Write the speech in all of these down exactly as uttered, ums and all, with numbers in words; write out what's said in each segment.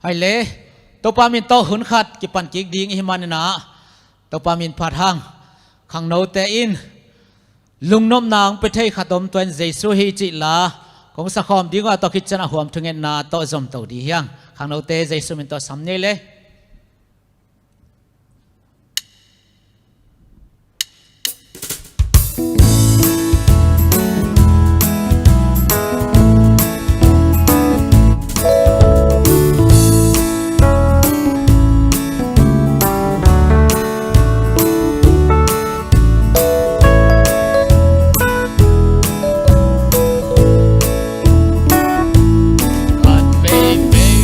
Hai le, Topa min tawh hun khat kipan kik ding i hih manin ah, Topa min phat hang, khangnote in lungnopna hong pia thei khat om, tua in Jesu hi cih la kong sakhawm ding uh a, tua khit ciang a huam thungetna tawh zom to ding hi hang. Khangnote Jesu min tawh sam ni le. Khat veivei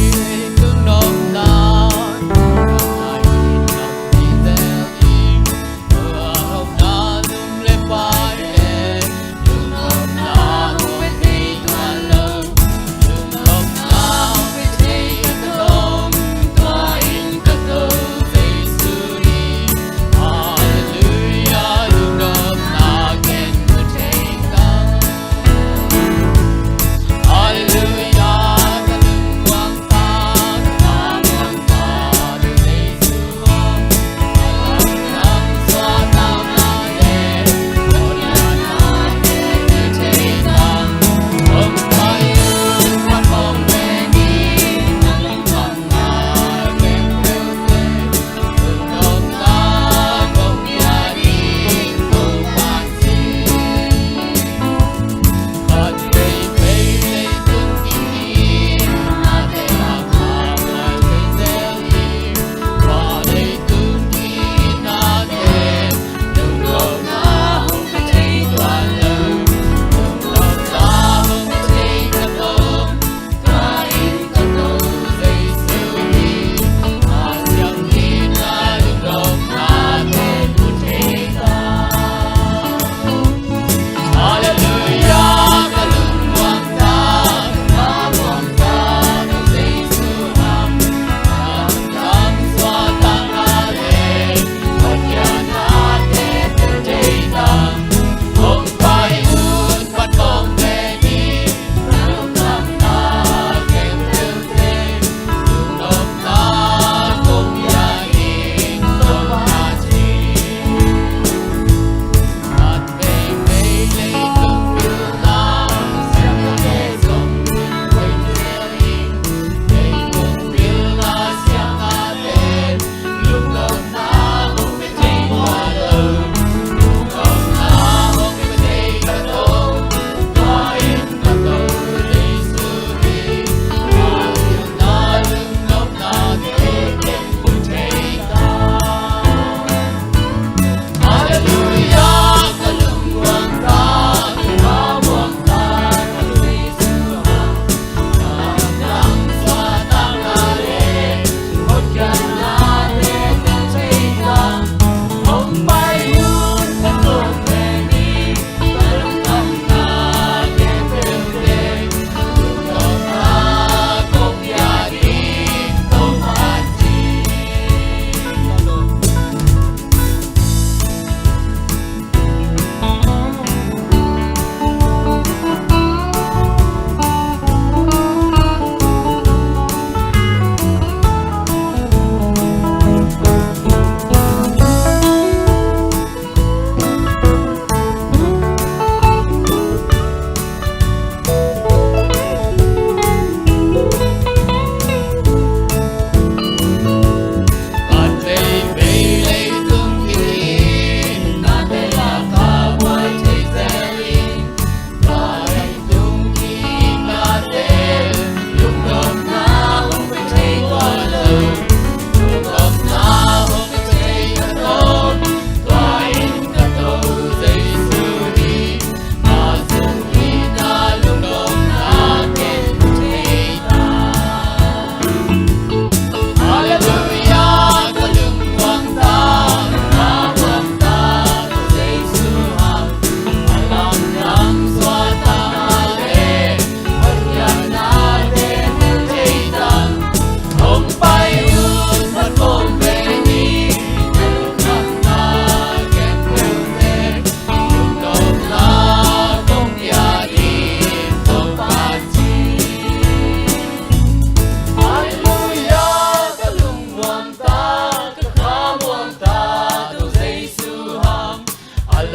lungnopna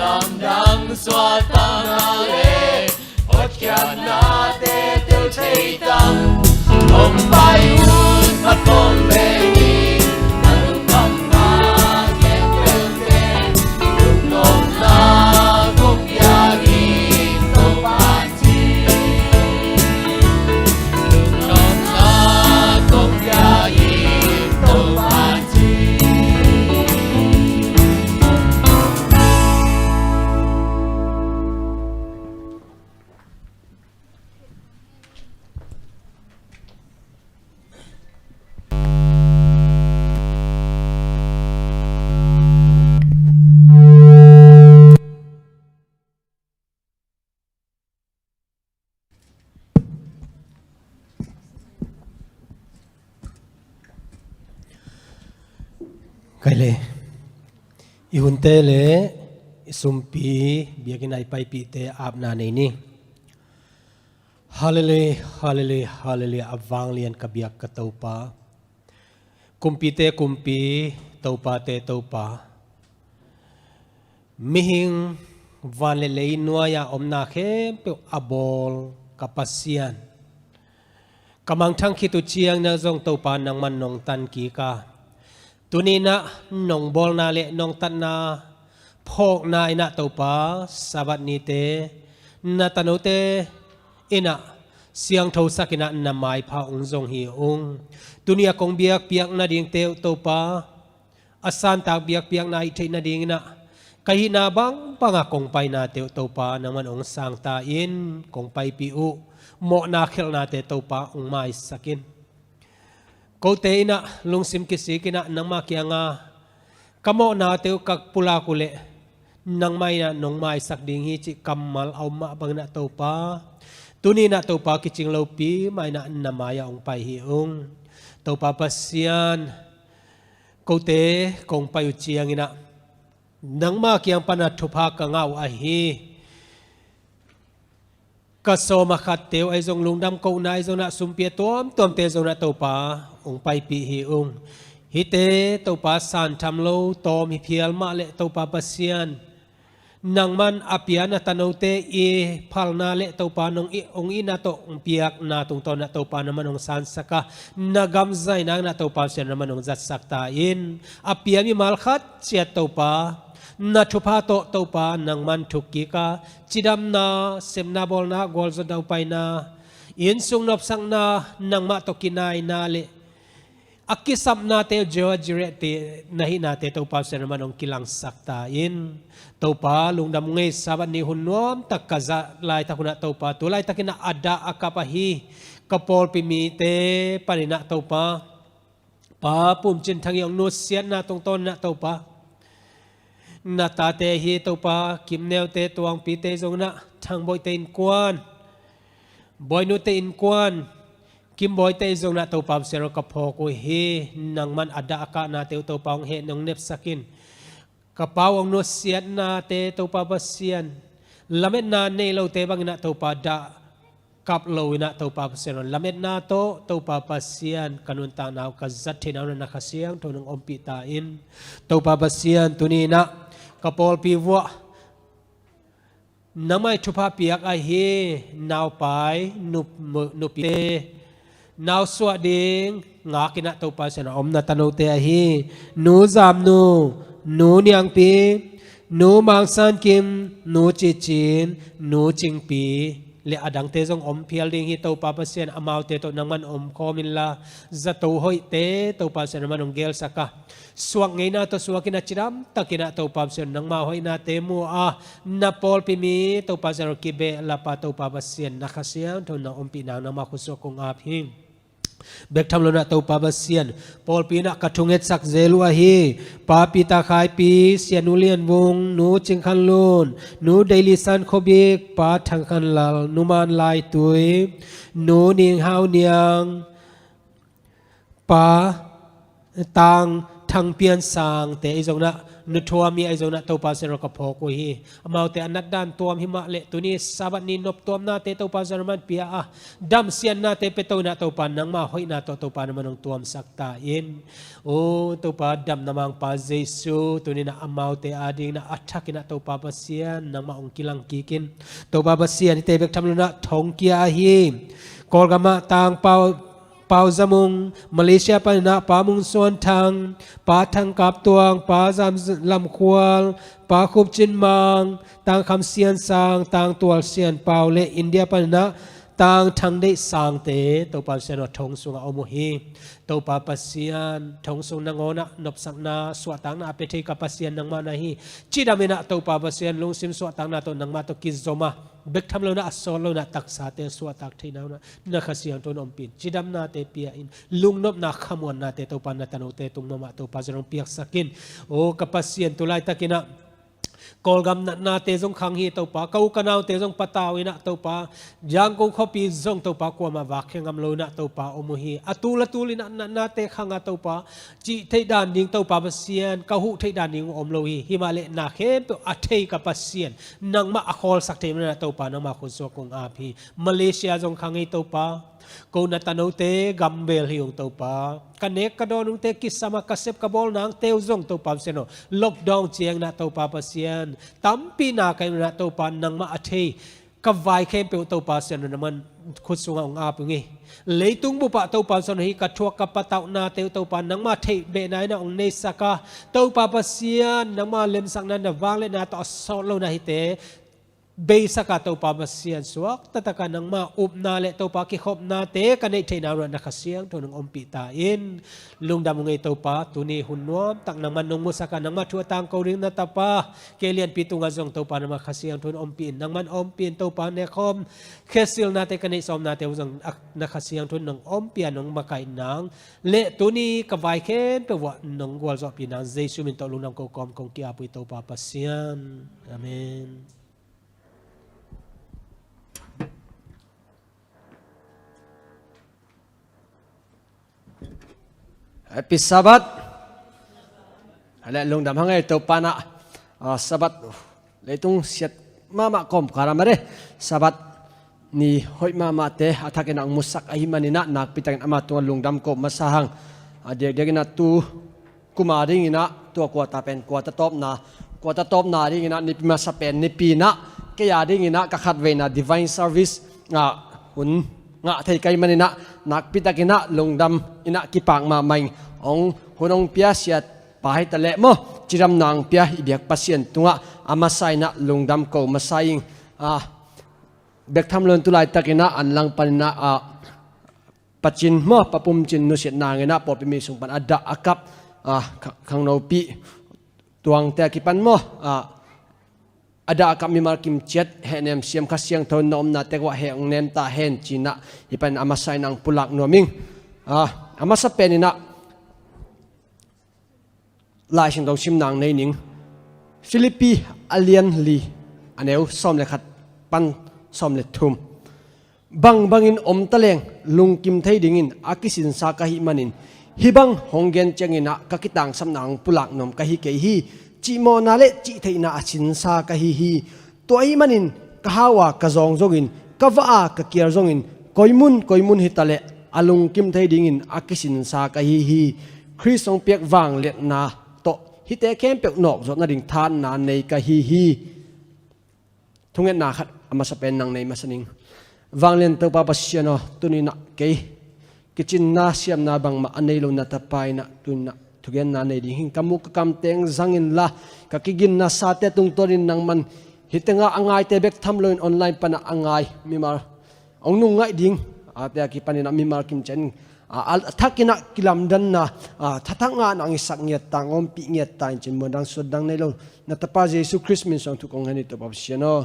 Lamdang suahtakna le hotkhiatnate tel thei tang. Hong pai un, phat khawm veng hi. Na lungdamna khempeuhte lungnopna kong piak hi, Topa ci. Lungnopna kong piak hi, Topa ci. Kai le, i hunte le i sumpi, biakinn a i paipihte apna nei ni. Hallelujah, hallelujah, hallelujah. A vanglian ka biak ka Topa, kumpite kumpi, topate Topa, mihing van le lei nuai-a omna khempeuh a bawl ka Pasian, ka mangthang khit uh ciangin ah zong Topa nangman nong tan kik a, tuni-in ah nong bawlna le nong tatna phawkna in ah Topa, Sabbath nite na tanote in ah siangthosak in ah na maipha ung zong hi ung. Tuni a kong biakpiak nadingte uh Topa, a santak biakpiakna hih theih nadingin ah ka hihna bangbang a kong painate uh Topa nangman hong sang ta in, kong paipih uh mawhna khelhnate Topa hong maisak in. Kote in ah lungsim kisik in ah nangma kiangah ka mawhnate uh ka pulak uh leh nangmah in ah nong maisak ding hi cih kammal a om mah bangin ah Topa, tuni-in ah Topa kicing lopi mah in ah na mai-ah hong pai hi ung. Topa Pasian, kote kong pai uh ciangin ah nangma kiang pan a thupha ka ngah uh ahi. Ka sawm a khatte uh ahi zong, lungdam kohna ahi zong in ah, sumpi a tuamtuamte zong in ah Topa hong paipih hi ung. Hihte Topa santham lo tawm hi phial mah leh Topa Pasian, nangman a pia na tanote i phalna le Topa nong i, hong itna tawh hong piakna tungtawn in ah Topa nangman hong sansak a, na gam zaina in ah Topa Pasian nangman hong zatsak ta in. A pia mimal khat ciat Topa, na thupha tawh Topa nangman thuk kik a, cidamna, sepna, bawlna, gualzawhna, upaina, innsung nopsakna, nangmah tawh kinaina le a kisapnate, Jehovah Jireh te na hihnate Topa Pasian nangman hong kilangsak ta in. Topa lungdam ung ei, Sabbath ni hun nuamtak ka zat laitak hun ah Topa, tu laitakin ah a dah a kap ahi ka pawlpi mite panin ah Topa, Pa Pum Cin Thang i hong nusiatna tungtawn in ah Topa, na tate hi Topa, Kim Neu te, Tuang Pi te zong in ah, Thang Bawi te innkuan, Bawi Nu te innkuan, Kim Bawi te zong in ah Topa Pasian aw, ka phawk uh hi. Nangman a dah a kahnate uh Topa hong heh in hong nepsak in. Ka pa uh hong nusiatnate Topa Pasian, lametna nei lote bangin ah Topa dah kap lo in ah Topa Pasian aw, lametna tawh Topa Pasian ka nuntakna uh ka zat theihna uh na Kha Siangtho in hong ompih ta in. Topa Pasian, tuni in ah ka pawlpi vuah nangmah i thupha piak ahi naupai, nup-, nupite, nau suah ding ngak in ah Topa Pasian a om na tanote ahi Nu Zam Nu, Nu Niang Pi, Nu Mang San Kim, Nu Ci Cin, Nu Cing Pi le a dangte zong om phial ding hi Topa Pasian, amaute tawh nangman om khawm inla, zato hoihte Topa Pasian nangman hong gelsak a, suak ngeina tawh suak in ah cidamtakin ah Topa Pasian nangmah hoihnate mu a, na pawlpi mi Topa Pasian aw, kibehlap a Topa Pasian na Kha Siangtho in na ompih nang nangmah khutsuah kong ap hi. Bek tham lo in ah Topa Pasian, pawlpi in ah ka thungetsak zel uh ahi Pa Peter Khai Pi, Sia Nu Lian Vung, Nu Cing Khan Lun, Nu Dei Li San Kho Bik, Pa Thang Khan Lal, Nu Man Lai Tui, Nu Ning Hau Niang, Pa Tang Thang Pian Sang te i zong in ah, nuthuam hi ahi zongin ah Topa Pasian aw ka phawk uh hi. Amaute a natdan tuam hi mah leh tuni Sabbath ni noptuamnate Topa Pasian aw nangman pia a, damsiatnate pia to in ah Topa nangma hoihna tawh Topa nangman hong tuamsak ta in. O Topa damna mangpa Jesu, tuni in ah amaute adingin ah a thakin ah Topa Pasian nangmah hong kilang kik in. Topa Pasian hihte bek tham loin ah thongkia ahi Kawlgam ah Tangpau Pau Za Mung, Malaysia panin ah Pa Mung Suan Thang, Pa Thang Kap Tuang, Pa Zam Lam Khual, Pa Khup Cin Mang, Tang Kham Sian Sang, Tang Tual Sian Pau leh India panin ah Tang Thang Deih Sangte Topa Pasian aw thong sungah om uh hi. Topa Pasian thong sung nangawn ah nopsakna suahtakna a pia thei ka Pasian nangmah na hi. Cidam in ah Topa Pasian lungsim suahtakna tawh nangmah tawh kizom a, bek tham loin ah a sawt loin ah taksate suahtak theihna un ah na Kha Siangtho in ompih in. Cidamnate pia in, lungnopna khamuannate Topa na tanote tung mahmah Topa Pasian hong piaksak in. O ka Pasian, tu laitakin ah Kawlgam natnate zong khang hi Topa, ka u ka naute zong patau in ah Topa, Yangon khuapi zong Topa kuamah vak khia ngam loin ah Topa om uh hi. A tul a tul in ah natnate khang a Topa, cih theih dan ding Topa Pasian, ka huh theih dan ding om lo hi. Hi mah leh na khempeuh a thei ka Pasian, nangmah a khawlsak theih manin ah Topa nangmah khutsuak kong ap hi. Malaysia zong khang hi Topa, ko na tanote gambel hi ung Topa. Ka nek ka dawn ungte kisam a ka sep ka bawl nangte uh zong Topa Pasian aw, lockdown ciangin ah Topa Pasian, tampi na ka hih manin ah Topa nangmah a thei ka vai khempeuh Topa Pasian aw nangman khut sungah hong ap ung hi. Leitung bup ah Topa Pasian aw hih ka thuak ka patauhnate uh Topa nangmah theih behna in ah hong neisak a, Topa Pasian nangmah lemsakna na vangliatna tawh a sawt loin ah hihte beisak a Topa Pasian suak taktak a nangmah upna leh Topa kikhopnate ka neih theihna un ah na Kha Siangtho in hong ompih ta in. Lungdam ung ei Topa, tuni hun nuamtak nangman nong musak a, nangmah thu a tangko ding na tapa kei lianpi tungah zong Topa nangmah Kha Siangtho in ompih in, nangman ompih in Topa, nekkhawm khesilnate ka neih sawmnate uh zong na Kha Siangtho in nong ompih a, nong makaih nang leh tuni ka vai khempeuh uh ah nong gualzawhpih nang Jesu min tawh lungdam ko kawm kong ki-ap uh hi Topa Pasian. Amen. Happy Sabbath. Hale, lungdam hang ei Topa in ah, ah, Sabbath leitung siat mahmah kawmkal ah mah de, Sabbath ni hoih mahmahte a thakin ah hong musak ahih manin ah nakpi takin ama tungah lungdam ko masa hang. A diakdiakin ah tu kum a dingin ah tua kuata pen kuata tawpna, kuata tawpna dingin ah nipi masa pen nipi in ah kei a dingin ah ka khatveina divine service ah hun ngah thei ka hih manin ah nakpi takin ah lungdam in ah kipak mahmah ing. Hong hun hong pia siatpa hi ta leh maw, cidamna hong pia i biak Pasian tungah a masa in ah lungdam ko masa ing. Ah, bek tham loin tu laitakin ah anlang panin ah, ah, Pa Cin maw, Pa Pum Cin nusiatna hangin ah pawlpi mi sung pan a dah a kap, ah, kha-, khangnopi Tuangte a kipan maw, ah, a dah a kap mimal kimciat hehnem siam Kha Siangtho in na omna tek uah heh hong nem ta hen ci-in ah hih panin a masa in ah hong pulak nuam ing. Ah, a masa pen in ah Lai Siangtho simna hong nei ning. Filippi a lian li, a neu sawm le khat pan sawm le thum. Bangbangin om ta leng lungkim thei dingin a kisinsa ka hih manin, hih bang hong gen ciangin ah ka kitangsapna hong pulak nuam ka hi kei hi. Cihmawhna le cihtheihna a sinsa ka hi hi. Tua ahih manin ka hau a ka zawng zongin, ka vah a ka kial zongin, koimun koimun hi ta leh a lungkim thei dingin a kisinsa ka hi hi. Khrist hong piak vangliatna tawh hihte khempeuh nawk zawh nading thahatna nei ka hi hi. Thungetna khat a masa pen nang nei masa ning. Vanglian Topa Pasian aw, tuni in ah kei kicinna siamna bangmah a nei lo na tapa in ah tuni in ah thugenna nei ding hi ing. Ka muk ka kam teng zang inla, ka kiginna sate tungtawnin nangman hih tengah a ngaite bek tham loin online panah a ngai mimal hong nungngaih ding, a, te a kipanin ah mimal kimciat in, a, a thakin ah kilamdanna, a, thathak ngahna hong hisak ngiat ta, hong ompih ngiat ta in ci-in muan dang suan dang nei lo na tapa Jesu Khrist min suang thu kong ngen hi Topa Pasian aw.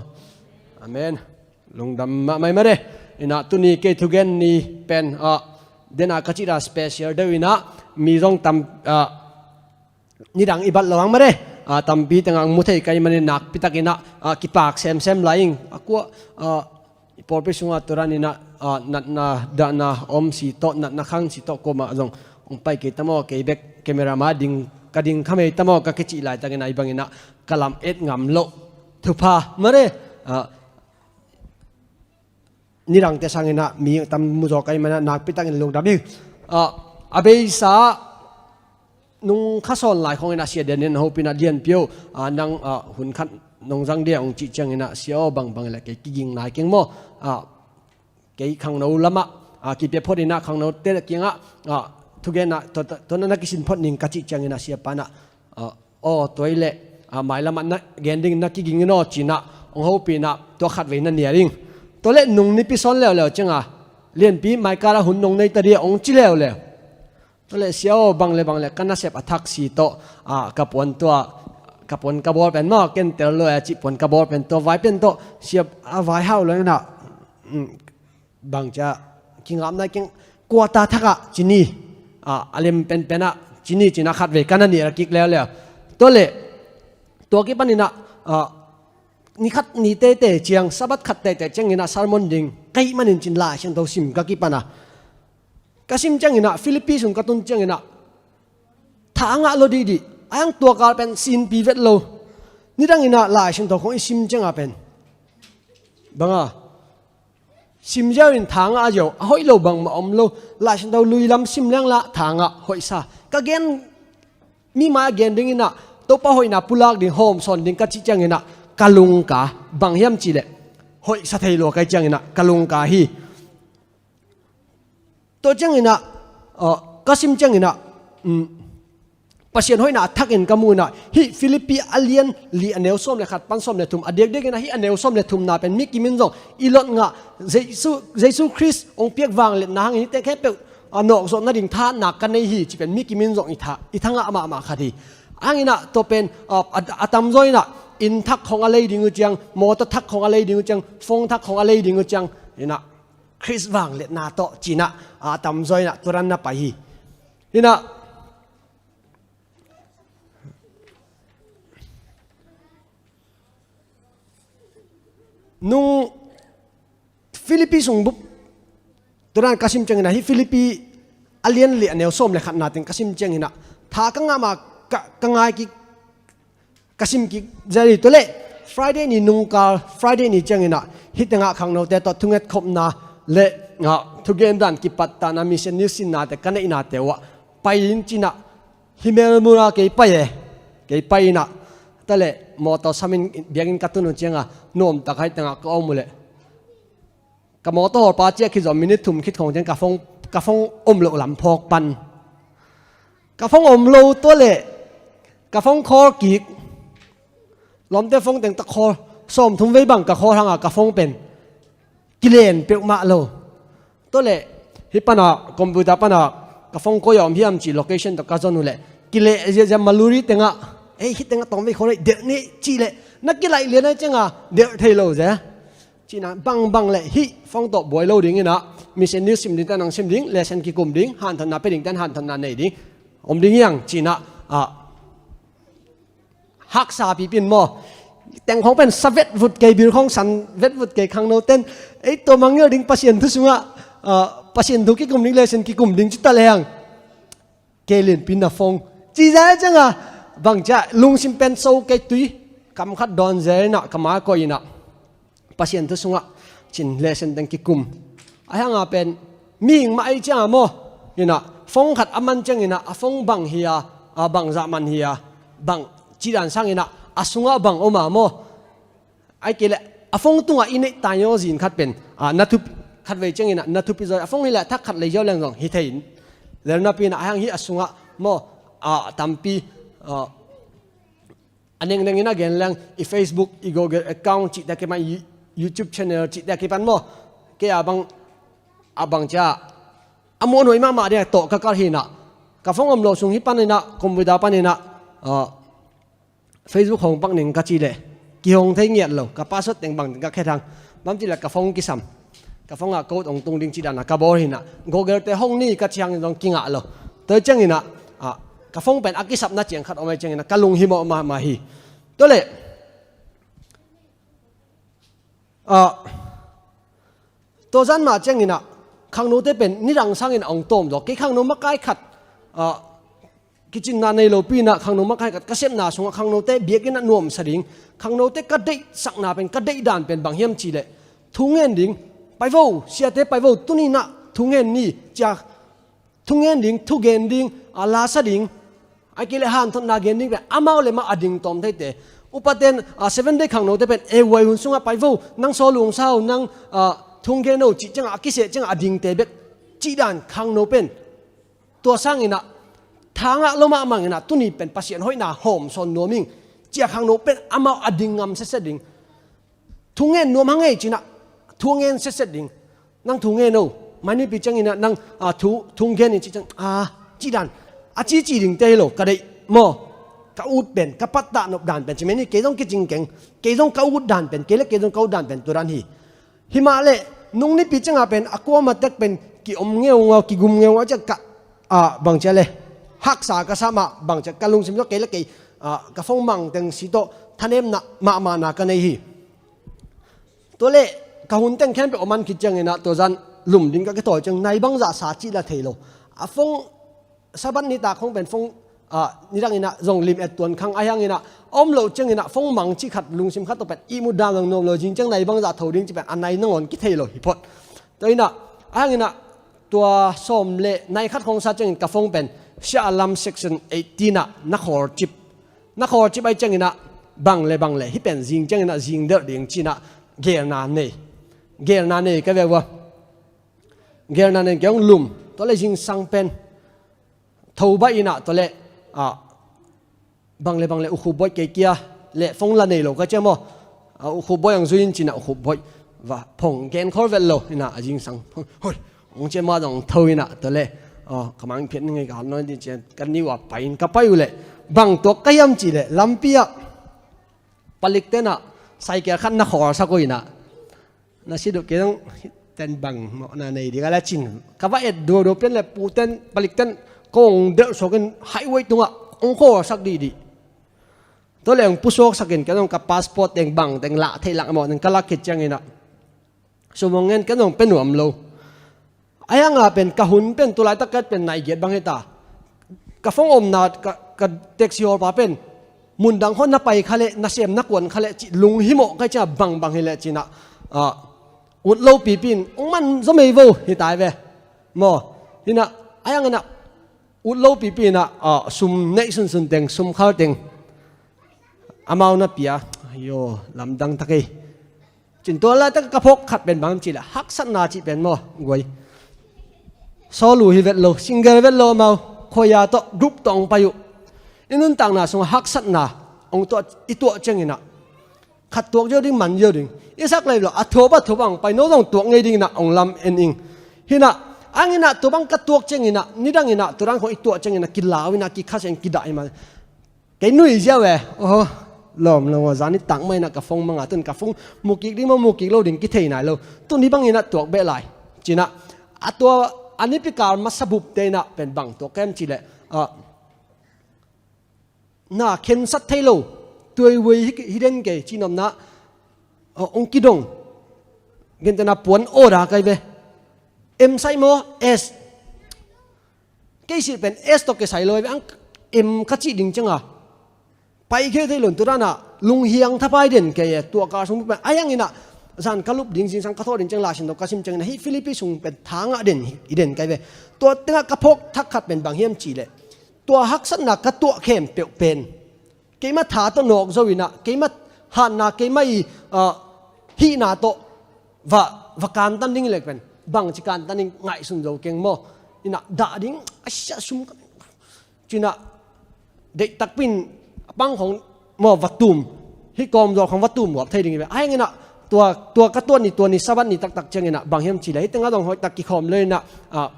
Amen. Lungdam mahmah hi mah de. In ah tuni kei thugen ni pen, a, den a ka cih dan special deuh in ah mi zong tam, a, nidang i bat lo hang mah de. A, tampi tengah hong mu thei ka hih manin nakpi takin ah, a, kipak semsem lai ing. A kua, a, i pawlpi sungah tua dan in ah, a, natna dahna om si tawh, natna khang si tawh kuamah zong hong pai kei ta maw, kei bek camera mah ding ka ding kha mei tam aw ka kicih laitakin ah hih bangin ah ka lam et ngam loh thupha mare, ah, nidangte sangin ah mi tam mu zaw ka hih manin ah nakpi takin lungdam ing. Ah, a beisa nung kha sawn lai khawngin ah Sia Daniel in hopih in ah, Lianpi aw, ah, nang, ah, hun khat nong zang dia hong cih ciangin ah, Sia aw, bangbang le kei kiging nai keng maw, ah, kei khangno lamah, ah, kipia phot in ah khangnote kiangah, ah, thugen ah tua, tua na kisin phot ning ka cih ciangin ah Siapa in ah, ah, aw, tua hi leh, ah, mailamah na gen ding na kiging in aw, ci-in ah hong hopih in ah tua khatvei na nial ing. Tua leh nung nipi sawn leuleu ciangah Lianpi, mai kal ah hun nong nei ta dia, hong ci leuleu. Tua leh Sia aw, bang le bang le ka nasep a thaksi tawh, ah, ka puan tua, ka puan ka bawl pen maw, ken tel lo a cih puan ka bawl pen tua vai pen tawh, Sia, a vai hau lo in ah, mm, bang cia, kingap nai keng, quarter thak ah ci ni, ah, a lem penpen ah ci ni, ci-in ah khatvei ka na nial kik leuleu. Tua leh tua kipanin ah, ah, ni khat ni teitei ciang, Sabbath khat teitei ciangin ah sermon ding ka hih manin ci-in Lai Siangtho sim ka kipan ah, ka sim ciangin ah, Philippi sung ka tun ciangin ah, tha a ngah lo dihdih. A hang tua kal pen sinpi vet lo. Nidangin ah Lai Siangtho khawng i sim ciangah pen, bang a, sim ziau in tha ngah ziau, a hoih lo bangmah om lo. Lai Siangtho lui lam sim leng lah tha ngah hoihsa. Ka gen, mi mai-ah gen dingin ah, Topa hoihna pulak ding, hawm sawn ding ka cih ciangin ah ka lungka. Bang hiam cih leh, hoihsa thei lua ka hih ciangin ah ka lungka hi. Tua ciangin ah, ah, ka sim ciangin ah, um, Pasian hoihna a thakin ka mu in ah, hih Philippi a lian li a neu sawm le khat pan sawm le thum, a diakdiak in ah hih a neu sawm le thumna pen mi kim in zong i lot ngah, Jesu, Jesu Khrist hong piak vangliatna hangin hihte khempeuh a nawkzawh nading thahatna ka nei hi cih pen mi kim in zong i tha, i tha ngah mahmah khat hi. A hangin ah tua pen, ah, a, a tamzaw in ah inn thak khawng a lei ding uh ciang, mawtaw thak khawng a lei ding uh ciang, phone thak khawng a lei ding uh ciang in ah, Khrist vangliatna tawh ci-in ah, a tamzaw in ah tua dan na pai hi. In ah, nung Philippi sung bup, tua dan ka sim ciangin ah, hih Philippi a lian li a neu sawm le khatna teng ka sim ciangin ah, tha ka ngah ma ka, ka ngai kik, ka sim kik zel hi. Tua leh Friday ni nungkal, Friday ni ciangin ah hih tengah khangnote tawh thungetkhopna le, ah, thugen dan kipattahna, mission news sinnate ka neihnate uh ah pai in ci-in ah, hih Melbourne ah kei pai e. Kei pai in ah, tua leh mawtaw samin biakinn ka tun uh ciangah nuamtak hih tengah ka om uh leh, ka mawtaw hawlpa ciah khit zawh minute thum khit khawng ciang ka phone, ka phone om loh lam phawk pan. Ka phone om lo, tua leh ka phone call kik. Lawmte phone teng tawh call, sawmthum vei bang ka call hang a, ka phone pen kilen peuhmah lo. Tua leh hih pan ah, computer pan ah ka phone koi ah om hiam cih location tawh ka zon uh leh, kileh ziahziah Maluri tengah, ei, hih tengah tawm vei khawl ei, delh ni cih leh, na kilaih lian ahih ciangah delh thei lo zel. Ci-in ah, bangbang leh hih phone tawh buai lo ding in ah, mission news sim dingte in ah sim ding, lesson kikum ding, hanthotna pia dingte in ah hanthotna nei ding, om ding hi hang, ci-in ah, ah, haksa pipi in maw. Teng khawng pen sa vetvut kei, bil khawng san vetvut kei, khangnote in, ei, tua mangngilh ding, Pasian thu sungah, ah, Pasian thu kikum ding, lesson kikum ding ci ta leng, kei Lianpi in na phone, ci zel ciangah, bang cia, lungsim pen so kei, tui kam khat dawn zel in ah, ka mai koih in ah, Pasian thu sungah cin, lesson teng kikum. Ahih hangah pen mihing mah ahih ciangah maw, in ah, phone khat a man ciangin ah, a phone bang hi a, a bangzah man hi a, bang cih dan sangin ah, a sungah bang om a maw. Ahih kei leh a phone tungah i neih taingaw zin khat pen, ah, na thup, khatvei ciangin ah na thupi zaw, a phone hi leh thak khat lei ziau leng zong hi thei in. Zel napi in ah, ahih hang hih a sungah maw, ah, tampi, ah, a nengneng in a gen leng, i Facebook, i Google account cihte a kipan, i YouTube channel cihte a kipan maw, kei a bang, a bang cia, a muanhuai mahmah ding a tawh ka kal hi in ah, ka phone om lo sung hih panin ah, computer panin ah, ah, Facebook hong pak ning ka cih leh, kihong thei ngiat lo, ka password teng bang teng ka khet hang, bang cih leh ka phone kisam. Ka phone ah code hong tung ding cih dan a ka bawl hi in ah, Google te hong ni ka cih hangin zong kingah lo. Tua ciangin ah, ah, ka phone pen a kisapna ciang khat om ahih ciangin ah, ka lunghimawh mahmah hi. Tua leh, ah, tua zan mah ciangin ah, khangnote pen nidang sangin hong tawm zaw. Kei khangno makai khat, ah, kicinna nei lopi inah khangno makaih khat ka sepna sungah khangnote biakinn ah nuamsa ding, khangnote ka deihsakna pen, ka deih dan pen bang hiam cihleh, thu ngen ding, pai vo, siate pai vo, tuni inah thu ngen ni, cia thu ngen ding, thu gen ding, a, lasa ding, a kei le hanthotna gen ding pen amau le mah a ding tawm theite. Upaten, a, Seven Day khangnote pen, e, huai hun sungah pai vo, nang sawl ung sau, nang, a, thu gen o, cih ciangah, a kiseh ciangah a dingte bek, cih dan khangno pen. Tua sanginah, thangah lo mahmah inah, tuni pen Pasian hoihna hawm sawn nuam ing, cia khangno pen amau a ding ngam setset ding. Thu ngen nuam hang ei cinah, thu ngen setset ding. Nang thu ngen o, mai nipi cianginah nang, a, thu, thu ngen in cih ciang, a, cih dan, a cici dingte hi lo, ka deih maw, ka ut pen, ka pattah nop dan pen, ci mai ni, kei zong kicing keng, kei zong ka ut dan pen, kei le kei zong ka ut dan pen, tua dan hi. Himah leh, nung nipi ciangah pen, a kuamatek pen, kiom ngeungau, kigum ngeungau ciang ka, a, bang cia le, haksa ka sa mah, bang cia ka lungsim tawh kei le kei, a, ka phone mang teng si tawh, thanemna mahmahna ka nei hi. Tua leh, ka hun teng khempeuh a man khit cianginah, tua zan lum ding ka kitawi ciang, nai bangzah sa cih la thei lo. A phone, Sabbath nitak khong pen phone, a, nidanginah zong lim et tuan khang ahi hanginah, a om loh cianginah phone mang cih khat, lungsim khat tawh pen ihmut dan zong nuam lo, zing ciang nai bangzah tho ding cih pen a nai nangawn kithei lo hi phot. Tua inah, ahi hanginah, tua sawm le nai khat khong sa ciangin ka phone pen, Shah Alam section eighteen ah, na khawl cip. Na khawl cip ahi cianginah, bang le bang le, hih pen zing cianginah, zing delh ding cinah, gelna nei. Gelna nei ka ve ua. Gelna nei kei hong lum, tua le zingsang pen. Tho baih inah, tua le, a, bang le bang le ukhup bawi kei kia, le phone la nei lo ka cia maw. A, ukhup bawi ang zui in cinah ukhup bawi. Va, phong gen khol vet lo, inah a zingsang. Hoi, hong cia ma zong tho inah, tua le. A, ka mang phiat ni ngei ka hat nawn ding cia, ka niu a pai in ka pai uh le. Bang tuak ka hiam cih le, lampi ah. Palik tenah, cycle khat na khawlsak uh inah. Na si duh kei zong ten bang mawhna nei ding a le cin. Ka va et duaduam pian le pu ten, palik ten, kong delh suakin highway tungah, ong khawlsak dihdih. Tua le ong pusuaksakin, kei zong ka passport teng bang teng lah theih lak mawh teng ka lak khit cianginah. Sum ong ngen kei zong pe nuam lo. Ahi hanga pen ka hun pen tulaitak kat pen nai giat bang hita. Ka phone omna, ka, ka taxi hawlpa pen. Mundang hon na pai kha le, na sem na kuan kha le, cih lunghimawh kai cia bangbang hi le cinah. A, ut lo pipi in, ong man zaw mei vo, hi tai ve. Maw, hinah, ahi hanginah, ut lo pipi inah, a, sum neih sunsun teng, sum khal teng. Amau na pia, ayo, lamdang tak ei. Cin tua laitak ka phawk khat pen bang cih le, haksatna cih pen maw, guai. Sawl uh hi vet lo, single vet lo amau, khuaia tawh, group tawh ong pai uh. I nuntakna sungah haksatna, ong tuah, i tuah cianginah. Khat tuak ziau ding, man ziau ding. I sak lai lo, a thuap a thuap ang pai, no zong tuak ngei dinginah, ong lam en ing. Hinah, ahi hanginah, tua bang ka tuak cianginah, nidanginah, tua dan khong i tuak cianginah, kilau inah, kikhasiang, kidah hi mah. Kei nui ziau e, oho, lawm lo, zan nitak mah inah ka phone manga tun ka phone mukik ding maw mukik lo ding kithei nai lo. Tuni bangin a tuak beh lai. Cinah, a tua, a nipikal masa bupte inah pen bang tuak kem cih leh. Ah, na khensat thei lo. Tuaihuai hi, hi den kei, cihnopna, ah, ong kidong. Gentehna puan order kai ve. M sai maw, S. Kei sih pen S tawh kisai lo hi ve, ang M ka cih ding cianga. Pai khe thei lon tu dana, lunghiang thapai den kei e, tua ka sung pen, ahi hanginah, zan ka lup ding, zingsang ka thawh ding ciang, Lai Siangtho ka sim ciangin, hih Philippi sung pen thangah den, hi den kai ve. Tua tengah ka phawk thak khat pen bang hiam cih leh. Tua haksatna ka tuah khempeuh pen. Keimah tha tawh nawk zo inah, keimah hatna, keimah i, ah, hihna tawh va, va kantan ding lek pen. Bangci kantan ding ngaihsun zo keng maw. Inah dah ding, a sia sum ka. Cinah, deihtakpin, a pang khong maw va tum. Hih kawmzawl khong va tum huap thei ding hi ve. Ahi hanginah, tua, tua ka tuat ni, tua ni Sabbath ni taktak cianginah, bang hiam cih leh. Hih tengah dong hoihtak kikhawm leh inah, ah,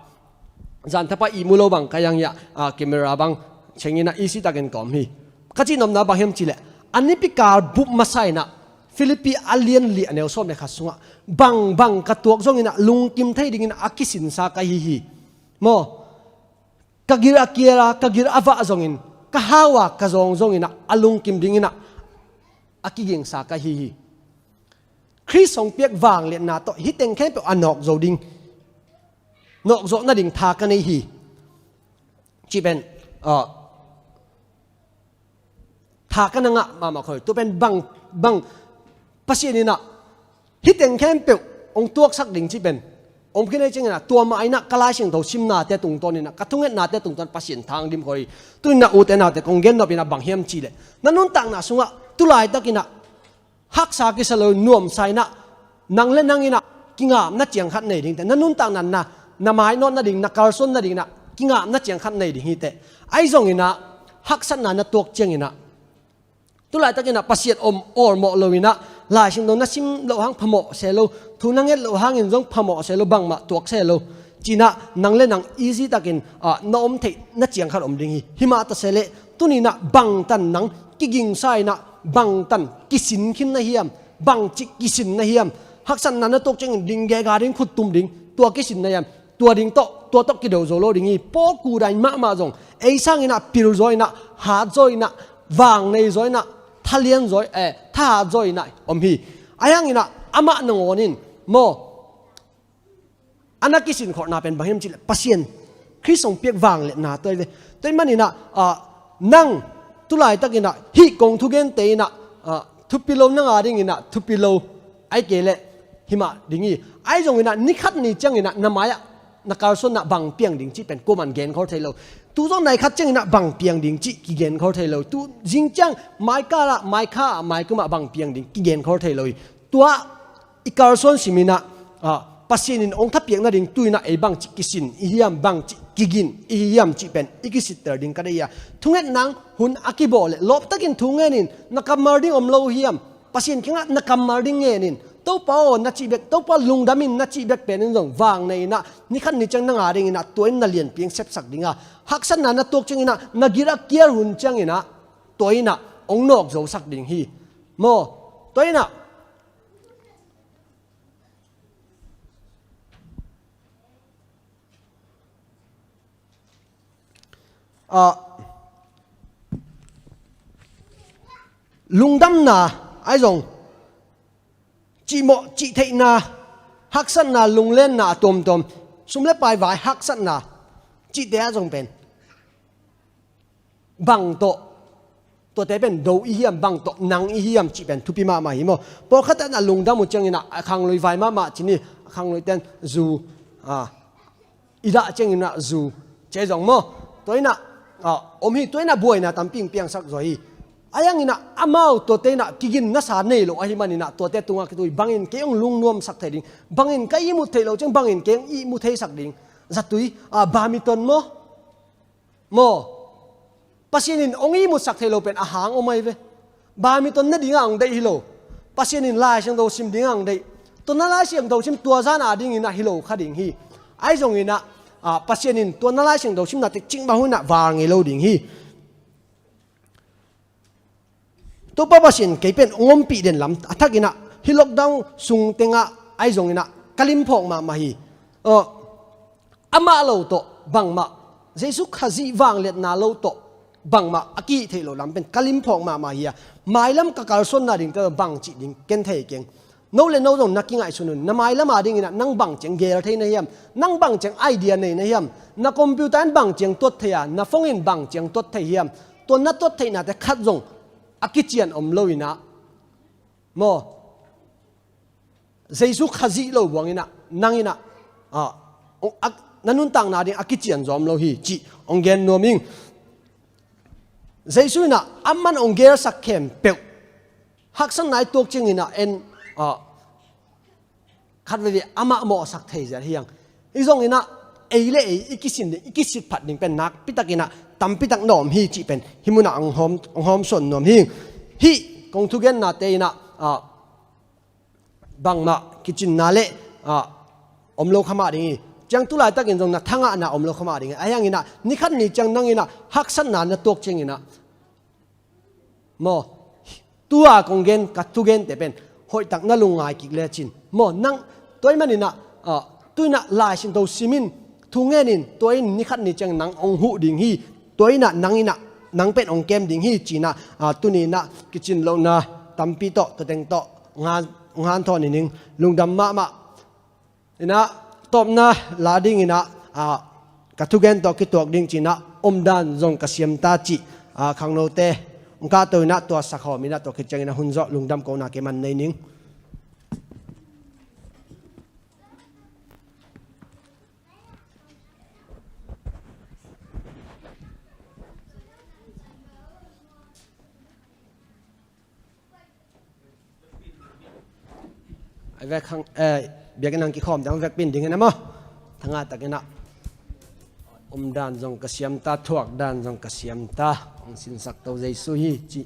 zan thapai ihmu lo bang ka yang hiah, ah, camera bang ceng inah, easy takin kawm hi. Ka cihnopna bang hiam cih leh. A nipikal bup masa inah, Philippi a lian li a neu sawm le khat sungah. Bang, bang ka tuak zonginah, lungkim thei dinginah, a kisinsa ka hi hi. Maw, ka gil a kial a, ka gil a vah zongin, ka hau a, ka zawng zonginah, a lungkim dinginah, a kigingsa ka hi hi. Khrist hong piak vangliatna tawh, hih teng khempeuh a nawk zo ding. Nawk zawh nading tha ka nei hi. Cih pen, ah, A ka na ngah mahmah khol. Tua pen bang, bang Pasian in ah hih teng khempeuh hong tuaksak ding cih pen om khin ahih ciangin ah, tua mah in ah ka Lai Siangtho simnate tungtawn in ah, ka thungetnate tungtawn Pasian tha hong dim khol hi. Tu-in ah ute naute kong gen nop in ah bang hiam cih leh, na nuntakna sungah tu laitakin ah haksa kisa lo, nuamsa in ah nang le nang in ah kingapna ciang khat nei ding teh, na nuntakna na, na mainawt nading, na kalsuan nading in ah kingapna ciang khat nei ding hi teh. Ahi zongin ah haksatna na tuak ciangin ah, tu laitakin ah Pasian om awlmawh lo in ah, Lai Siangtho na sim loh hang phamawh se lo, thu na nget loh hangin zong phamawh se lo, bangmah tuak se lo, ci-in ah nang le nang easy takin, ah, na om theih na ciang khat om ding hi. Himah ta se leh tuni-in ah bangtan nang kigingsa in ah, bangtan kisin khin na hiam, bangci kisin na hiam, haksatna na tuak ciangin ding gega ding, khuttum ding, tua kisin na hiam, tua ding tawh, tua tawh kido zo lo ding hi. Paul Kudai mahmah zong ei sangin ah pilzaw in ah, hatzaw in ah, vang nei zaw in ah, thalian zaw, eh, thahat zaw in ah om hi. Ahi hangin ah amah nangawn in maw, a na kisin kholhna pen bang hiam cih leh Pasian Khrist hong piak vangliatna tua hi ve. Tua ahih manin ah, ah, nang tu laitakin ah hih kong thugente in ah, ah, thupi lo, nang a dingin ah thupi lo, ahih kei leh himah ding hi. Ahi zongin ah ni khat ni ciangin ah na mai-ah na kalsuan ah bang piang ding cih pen kuaman genkhol thei lo. Tu zong nai khat ciangin ah bang piang ding cih kigenkhol thei lo. Tu zingciang maikal ah, maikha ah, maikum ah bang piang ding kigenkhol thei lo hi. Tua i kalsuan simin ah, ah, Pasian in hong thapiak nading tu-in ah ei bangci kisin i hiam, bangci kigin i hiam cih pen i kisitter ding ka deih hi. A thunget nang hun a kibawl leh lawptakin thu ngen in. Na kammal ding om lo hiam? Pasian kiangah na kammal ding ngen in. Topa aw, na cih bek, Topa lungdam in na cih bek pen in zong vang nei in ah, ni khat ni ciang nang a dingin ah tua in na lianpi hong sepsak ding a, haksatna na tuak ciangin ah, na gil a kial hun ciangin ah tua in ah hong nawk zosak ding hi. Maw, tua in ah ah, lungdamna ahi zong, cihmawh cihtheihna, haksatna, lunglenna a tuamtuam, sum le pai vai haksatna cihte ah zong pen bang tawh, tuate pen do i hiam, bang tawh nang i hiam cih pen thupi mahmah hi maw. Pawlkhat in ah lungdam uh ciangin ah a khanglui vai mahmah ci ni, a khanglui ten zu, ah, i dah ciangin ah zu ci zong maw. Tua in ah, ah, om hi, tua in ah buaina tampi hong piangsak zaw hi. Ahi hangin ah amau tuate in ah kigin nasa nei lo ahih manin ah tuate tungah kitui bangin kei hong lungnuamsak thei ding, bangin ka ihmut theih loh ciang bangin kei hong ihmu theisak ding. Zatui, ah, badminton maw. Maw, Pasian in hong ihmutsak thei lo pen a hang om ahi ve. Badminton ne dingah hong deih hi lo. Pasian in Lai Siangtho sim dingah hong deih. Tua na Lai Siangtho sim tua zan a dingin ah hi lo kha ding hi. Ahi zongin ah, ah, Pasian in tua na Lai Siangtho simna teh cingbang hun ah val ngei lo ding hi. Topa Pasian kei pen hong ompih den lam a thakin ah hih lockdown sung tengah ahi zongin ah ka limphawk mahmah hi. Aw, amah lo tawh bangmah, Jesu Khazih vangliatna lo tawh bangmah a kihih theih loh lam pen ka limphawk mahmah hi. A mailam ka kalsuanna ding tawh bangcih ding ken thei keng. No le no zong na kingaihsun un. Na mailam a dingin ah nang bang ciang gel thei na hiam? Nang bang ciang idea nei na hiam? Na computer in bang ciang tuat thei a, na phone in bang ciang tuat thei hiam? Tua na tuat theihnate khat zong a kician om lo in ah, maw, Jesu Khazih lo buang in ah, nang in ah, ah, a, na nuntakna ding a kician zaw om lo hi cih hong gen nuam ing. Jesu in ah aman hong gelsak khempeuh, haksatna i tuak ciangin ah en, ah, khat veivei amah mawhsak thei zel hi hang. Hi zongin ah ei le ei i kisin ding, i kisitphat ding pen nakpi takin ah tampi tak na om hi cih pen hih munah hong hawm, hong hawmsawn nuam hi. Hih kong thugennate in ah, ah, bangmah kicinna le, ah, om lo kha mah ding hi. Ciang tu laitakin zong na thangahna om lo kha mah ding hi. Ahi hangin ah ni khat ni ciang nang in ah haksatna na tuak ciangin ah, maw, tua kong gen, ka thugente pen hoihtak na lungngai kik lecin, maw, nang tua ahih manin ah, ah, tu-in ah Lai Siangtho sim in, thu ngen in, tua in ni khat ni ciang nang hong huh ding hi. Tua in ah nang in ah, nang pen hong kem ding hi ci-in ah, ah, tuni in ah kicin lohna tampi tawh, tua teng tawh ngan, ngan thawn in hing, lungdam mahmah. In ah tawpna la dingin ah, ah, ka thugen tawh kituak ding ci-in ah omdan zong ka siam ta cih, ah, khangnote Hong kahto in ah tua sakhawm in ah, tua khit ciangin ah hun zawh lungdam kohna kei man nei ning. A vek hang, eh, biakinn hang kikhawm ding vekpi-in dingin a maw. Thangah takin ah, um dan zong ka siam ta, thuak dan zong ka siam ta. Hong sinsak to Jesu hi ci.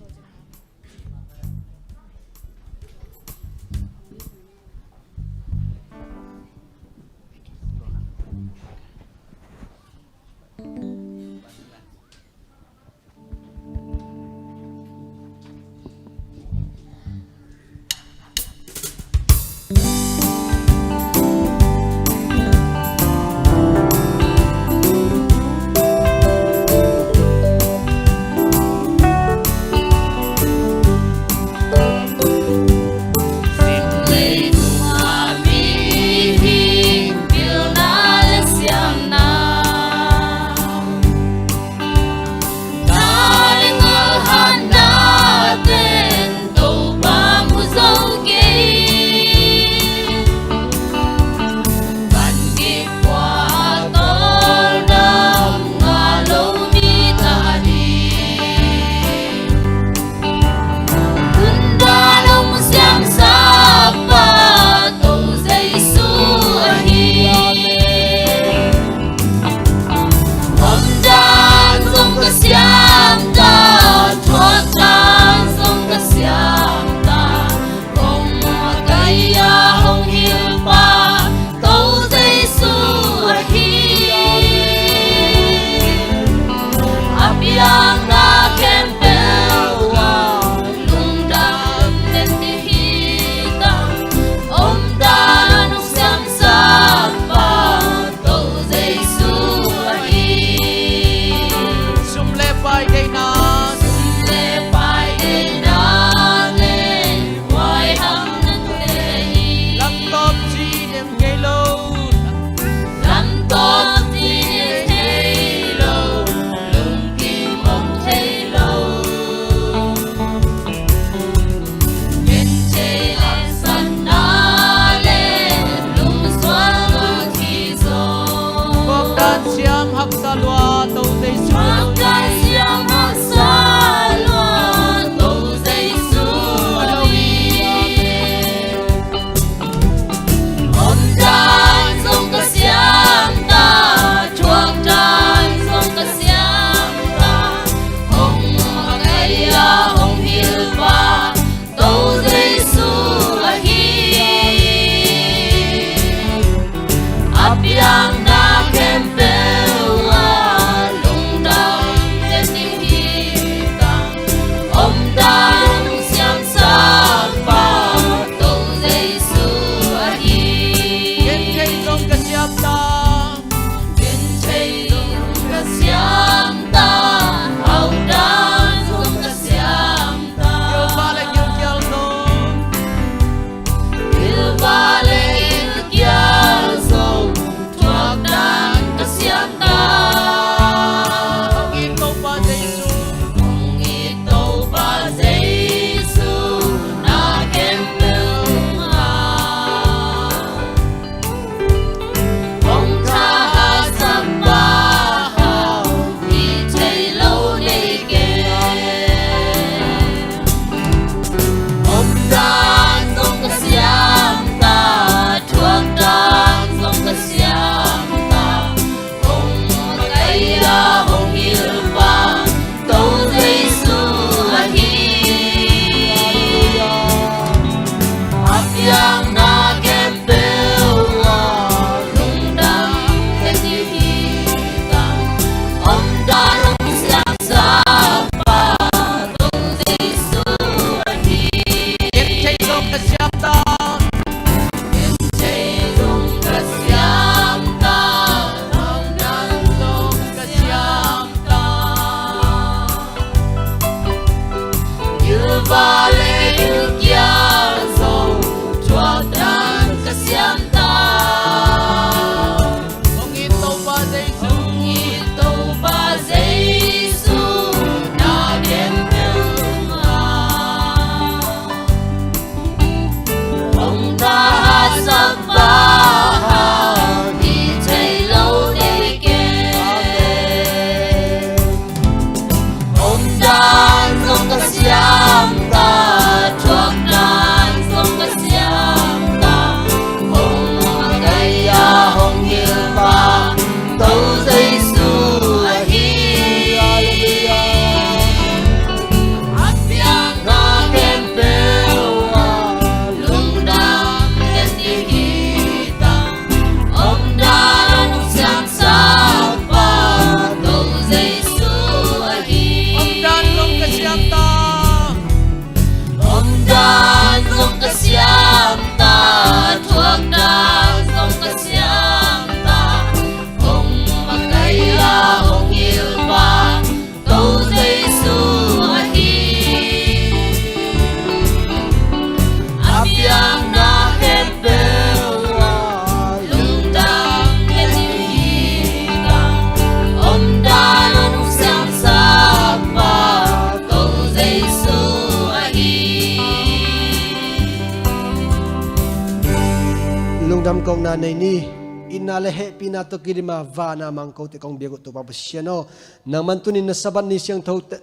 Lungdam kohna nei ni. Itna le hehpihna tawh kidima vana mang kote kong biak uh Topa Pasian aw, nangman tunin na Sabbath ni siangtho te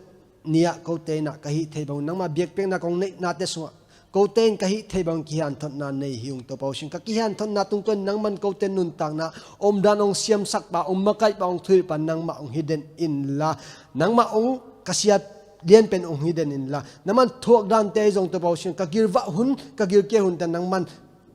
ni-ah kote in ah ka hih thei bang nangmah biakpiakna kong neihnate sungah kote in ka hih thei bang kihianthotna nei hi ung Topa Pasian. Ka kihianthotna tungtawn nangman kote nuntakna omdan hong siamsak pa, hong makaih pa, hong thuhilh pa nangmah hong hi den inla, nangmah hong ka siat lianpen hong hi den inla, nangman thuak dante ahi zong Topa Pasian, ka gilvah hun, ka gilkial hunte nangman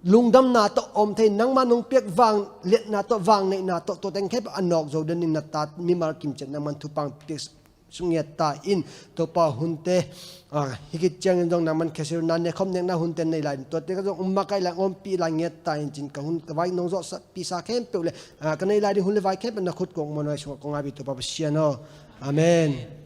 lungdamna tawh om thei, nangman hong piak vangliatna tawh, vangneihna tawh, tua teng khempeuh a nawk zo den in na ta mimal kimciat nangman thupha piak sungiat ta in. Topa hunte, ah, hih khit ciangin zong nangman khesilna, nekhop nekna hunte nei lai in, tuate ka zong hong makaih lai, hong ompih lai ngiat ta in cin, ka hun ka vai nong zawhpihsa khempeuh le, ah, ka nei lai ding hun le vai khempeuh na khut kuang muanhuai sungah kong ngaihpi Topa Pasian aw. Amen.